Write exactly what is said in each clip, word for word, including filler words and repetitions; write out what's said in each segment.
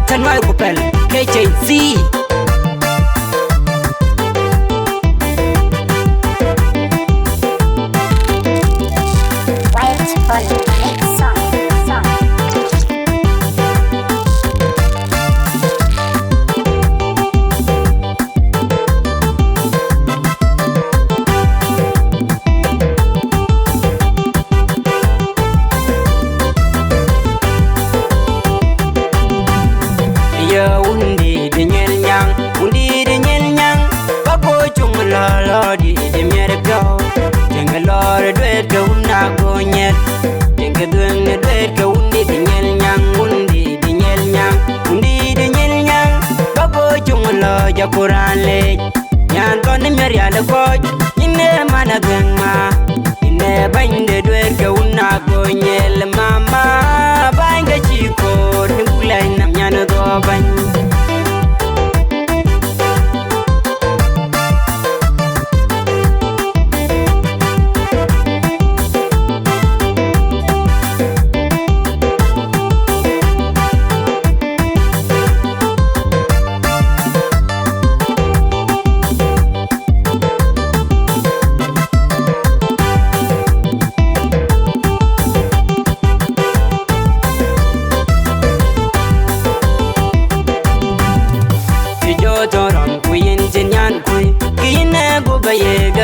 Tɛ̈n wai ku pɛ̈l, K J Z. Wait for the next song. Song. Ye wundït Nyil Nyaŋ, wundït Nyil Nyaŋ, ba go cuŋ lɔ, lɔ dït miɛt piɔ̈u. Tiŋ lɔɔr duet ke wun Agonyel, tiŋ dhuëŋ duet ke wundït Nyil Nyaŋ, wundït Nyil Nyaŋ, wundït Nyil Nyaŋ, ba go cuŋ lɔ, jɔ ku raan leec. Nyan thɔn miɛt rial kɔc, yïn ee man Agöŋ ma. Yïn ee bɛ̈ny de duet ke wun Agonyel mama, bäny ke cï koor, yïn buk lɛc nɔm nyan dhuɔɔk bɛ̈ny. Të jɔ tɔ̈ rɔm ku yïn cïn nyan kui, kë yïn ee gup ayek,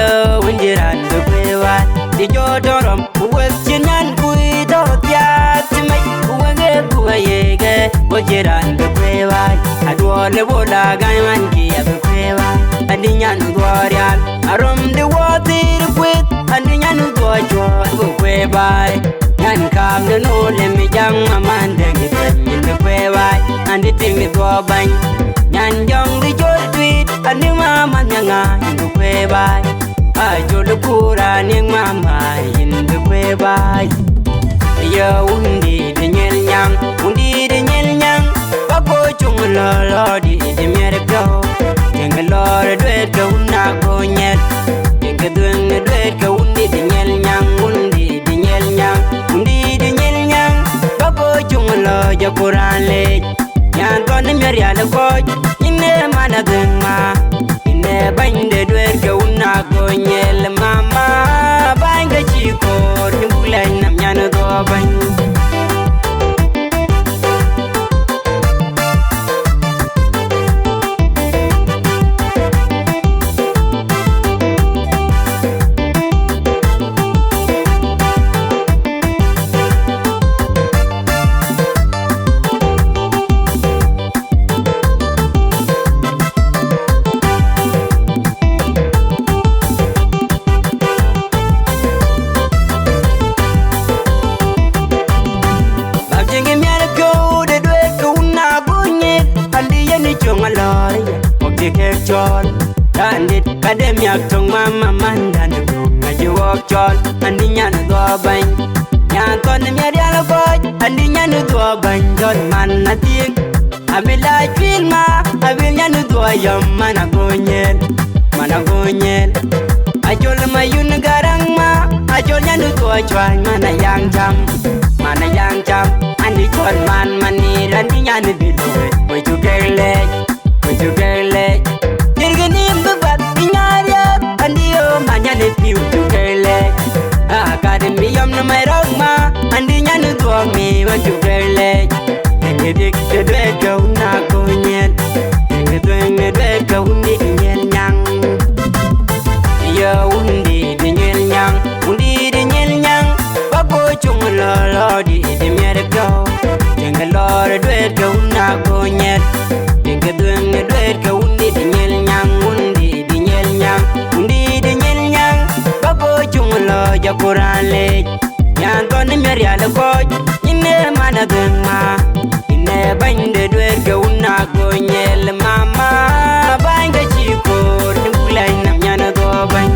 wën cï raan bï kuëë wai. Të jɔ tɔ̈ rɔm ku wek cïn nyan kui, tɔ̈ thiaak cï mec, ku wek ee gup ayek, wën cï raan bï kuëë wai. Aduɔɔr le bol agäny man kï abï kuëë wai. Adï nyan dhuɔɔr rial, aröm de wɔ thïïr kueth, adï nyan dhuɔɔr cuɔɔr bï kuëë baai. Nyan kaam de nu le mi jaŋ aman de ngi pɛ̈ny yïn bï kuëë baai. Adï tiŋ dhuɔɔr bäny, nyan jɔŋ de jol tuiit, adï mama nyaŋa yïn bï kuëë baai. Acol kuran yïn mama yïn bï kuëë baai. Ye wundït Nyil Nyaŋ, wundït Nyil Nyaŋ, ba go cuŋ lɔ, lɔ dït miɛt piɔ̈u. Tiŋ lɔɔr duet ke wun Agonyel, tiŋ dhuëŋ duet ke wundït Nyil Nyaŋ, wundït Nyil Nyaŋ, wundït Nyil Nyaŋ, ba go cuŋ lɔ, jɔ ku raan leec. Nyan thɔn miɛt rial kɔc, yïn ee man Agöŋ ma. Yïn ee bɛ̈ny de duet ke wun Agonyel mama, bäny ke cï koor, yïn buk lɛc nɔm nyan dhuɔɔk bɛ̈ny. Bak jiŋ miɛt piɔ̈u de duet ke wun Agonyel, adï yen cöŋ alɔɔr, wok cï kek cɔɔl. Raan dït ka de miak töŋ mama man dan döŋ acï wɔk cɔɔl, adï nyan dhuɔɔr bäny. Nyan thɔn miɛt rial kɔc, adï nyan dhuɔɔr bäny, jɔl man athiëk. Abï la cuil ma, abï nyan dhuɔɔr yɔm man Agonyel, man Agonyel. Acol ma yun garaŋ ma, acol nyan dhuɔɔr cuany man ayaŋ cam, man ayaŋ cam. Adï cɔl man manir, adï nyan bï looi, wek cu kek leec, wek cu kek leec. Jërkë nim bï bath, bï nyan riääk, adï o man nyan piu cu kek leec. Akademi yɔm në mɛ̈i rɔ̈k ma, adï nyan dhuɔɔk mi wek cu kek leec. Tiŋ dik të duet ke wun Agonyel, tiŋ dhuëŋ duet ke wundït Nyil Nyaŋ. Ye wundït Nyil Nyaŋ, wundït Nyil Nyaŋ, ba go cuŋ lɔ, lɔ dït miɛt piɔ̈u. Tiŋ lɔɔr duet ke wun Agonyel, tiŋ dhuëŋ duet ke wundït Nyil Nyaŋ, wundït Nyil Nyaŋ, wundït Nyil Nyaŋ, ba go cuŋ lɔ, jɔ ku raan leec. Nyan thɔn miɛt rial kɔc, yïn ee man Agöŋ ma. Yïn ee bɛ̈ny de duet ke wun Agonyel mama, bäny ke cï koor, yïn buk lɛc nɔm nyan dhuɔɔk bäny.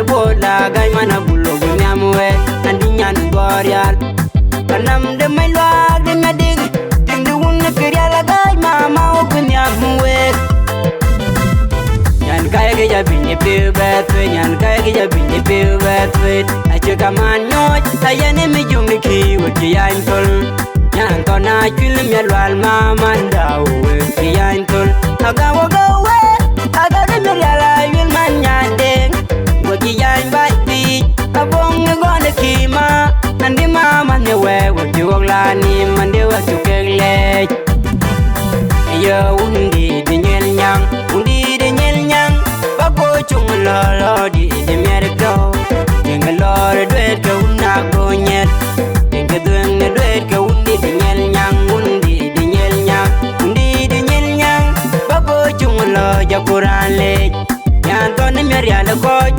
Boda gäi man abul wok bï nhiam wek, andi nyan gɔ̈ɔ̈r rial. Kanam de mec luaak de ŋadik, tiŋ de wun ke rial agäi mama wok bï nhiam wek. Nyan kai ke ja piny e piu bɛ thuet, nyan kai ke ja piny e piu bɛ thuet. Acie kaman nyooc, ta yɛn e mi juŋ de ki wek ci yany thol. Nyan kɔn a cuil miɛt lual ma man da wek ci yany thol. Aga wok awe, aga de mi rial a yuel man nyan deŋ. Wek ci yany bac piic, aboŋ e gɔn de ki ma. Andi ma man e wek, wek ci wok la nim, andi wek cu kek lɛɛc. Yo, wundi de nyel nyaŋ, wundi de nyel nyaŋ. Ba go cuŋ lɔ, lɔ di de miɛt kau. Tiŋ lɔr duet ke wun a go nyet. Tiŋ ke dhueŋ ne duet ke wundi de nyel nyaŋ, wundi de nyel nyaŋ, wundi de nyel nyaŋ. Ba go cuŋ lɔ ja kuran lec. Nyan thɔn ni miɛt rial kɔc.